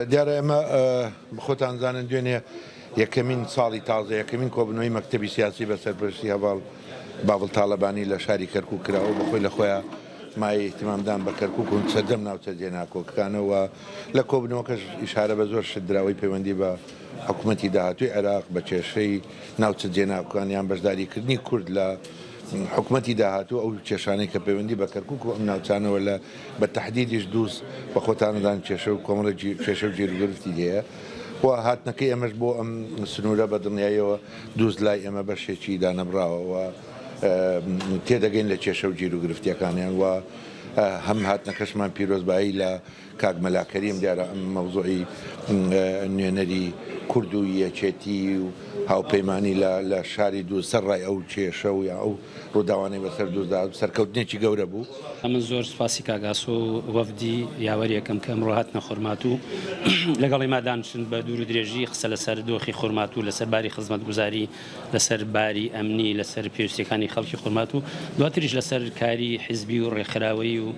دیارە ئێمە خۆتان زانن دوێنێ یەکەمین ساڵی تازە یەکەمین کۆبنەوەی مەکتەبی سیاسی بە سەرپەرشتی هەڤاڵ باڤڵ تاڵەبانی لە شاری کەرکوک کراوە بەخۆی لە خۆیان مایەی اهتمامدان بە کەرکوک و سەرجەم ناوچە جێناکۆکەکانەوە لە کۆبنەوەکەش ئیشارە بە زۆر شت دراوەی پەیوەندی بە حکوومەتی داهاتووی عێراق بە کێشەی ناوچە جێناکۆکان یان بەشداریکردنی کورد لە حکوومەتی داهاتوو ئەو کێشانەی کە پەیوەندی بە کەرکوک و ئەم ناوچانەوە لە بە تەحدیدیش دووز بە خۆتانەدان کێشە و کۆمەڵێک کێشە و گیروگرفتی هەیە و هاتنەکەی ئێمەش بۆ ئەم سنوورە بە دڵنیاییەوە دووز لای ئێمە بەشێکی دانەبڕاوە و تێدەگەین لە کێشە و گیروگرفتیەکانیان و هەم هاتنەکەشمان پیرۆزبایی لە کاک مەلا کەریم دیارە ئەم مەوزوعی نوێنەری کورد و یەکێتی و هاوپەیمانی لە شاری دووز سەر ڕای ئەو کێشە و یا ئەو ڕووداوانەی بەسەر دووزدا سەرکەوتنێکی گەورە بوو. ئەمن زۆر سوپاسی کاک ئاسۆ و وەفدی یاوەری ئەکەم کە ئەمڕۆ هاتنە خورماتوو لەگەڵ ئێمە دانیشتن بە دوور و درێژی قسە لەسەر دۆخی خورماتوو لەسەر باری خزمەتگوزاری لەسەر باری ئەمنی لەسەر پێویستیەکانی خەڵکی خورماتوو دواتریش لەسەر کاری حیزبی و ڕێکخراوەیی و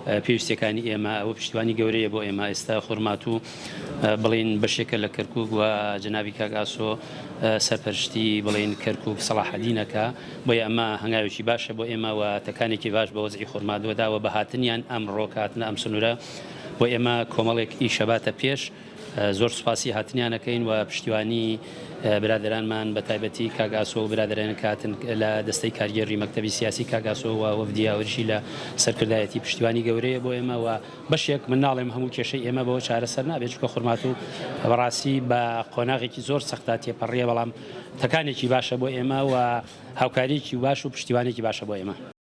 پێویستیەکانی ئێمە ئەوە پشتیوانی گەورەیە بۆ ئێمە ئێستا خورماتوو بڵێین بەشێکە لە کەرکوک و جەنابی کاک ئاسۆ سەرپەرشتی بڵێین کەرکوک سەڵاحەدین ئەکا بۆیە ئەمە هەنگاوێکی باشە بۆ ئێمە و تەکانێکی باش بە وەزعی خورماتوو دا و بە هاتنیان ئەمڕۆ کە هاتنە ئەم سنوورە بۆ ئێمە کۆمەڵێک ئیشە باتە پێش زۆر سوپاسی هاتنیان ئەکەین و پشتیوانی برادەرانمان بە تایبەتی کاک ئاسۆ و برادەران کە هاتن لە دەستەی کارگێڕی مەکتەبی سیاسی کاک ئاسۆ و وەفدی یاوەریشی لە سەرکردایەتی پشتیوانی گەورەیە بۆ ئێمە و بەشێک من ناڵێم هەموو کێشەی ئێمە بەوە چارەسەر نابێت چونکە خورماتوو بەڕاستی بە قۆناغێکی زۆر سەختا تێپەڕیە بەڵام تەکانێکی باشە بۆ ئێمە و هاوکاریەکی باش و پشتیوانێکی باشە بۆ ئێمە.